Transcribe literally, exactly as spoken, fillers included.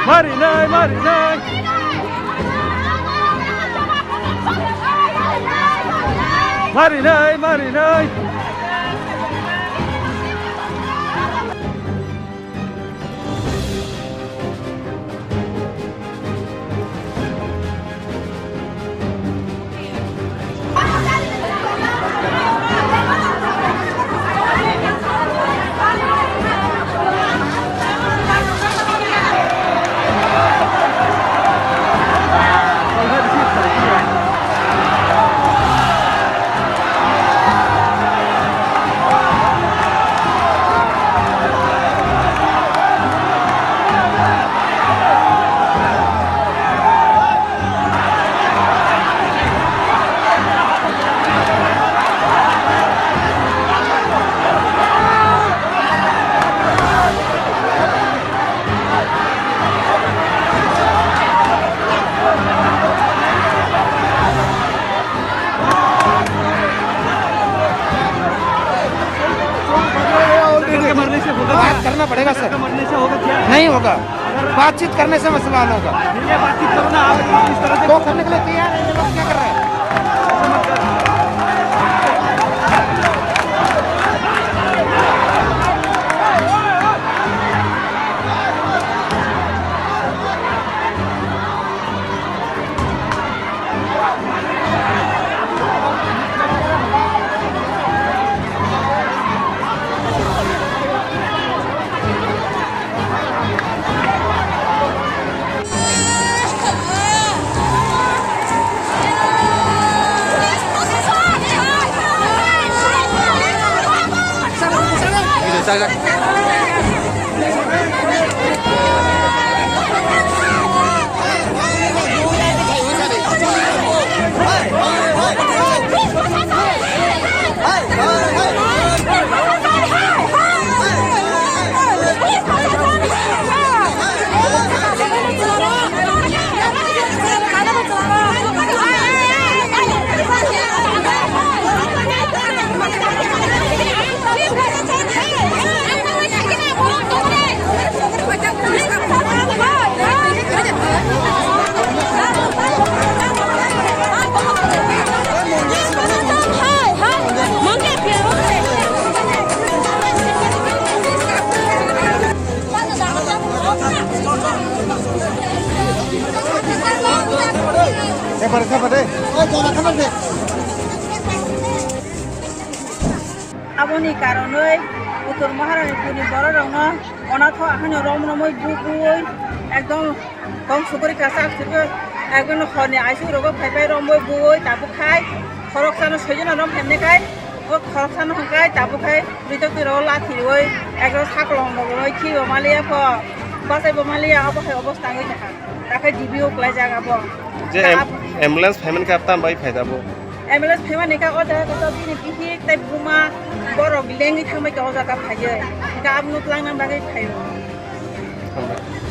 Marinai, marinai. Marinai, marinai. करके मरने से होगा क्या? बात करना पड़ेगा सर। करके मरने से होगा क्या? नहीं होगा। बातचीत करने से मसला हल होगा। नहीं, ये बातचीत करो ना, आप इस तरह से वो करने के लिए तैयार है, ये लोग क्या कर रहे हैं? Aboni karonwi Uttor Maharani puni bororokno onatho ahano rom romwi bu buwi ekdom tong sukuri kasa sukuri ekdom horni aisuk rogo phaipai romwi buwi tabuk khai khoroksano soijono rom hemne khai o khoroksano hwnkhe tabuk khai bwrwi twi rogo lathi rwi ekdom sakolong rogo khibo maliya pho bachai bo maliya obo hai obostha wngwi tongkha. Takhai D B O kwlaijak abo. Je Da- am-, ambulance phaimani khe tam bai phai da bo. Ambulance phaimani khe o jaga kotor bini bihik tei buma borok lengwi thangbai khe o jaga phaiwi. Hingkhe abono twlangnani bagwi phaio. Hambai.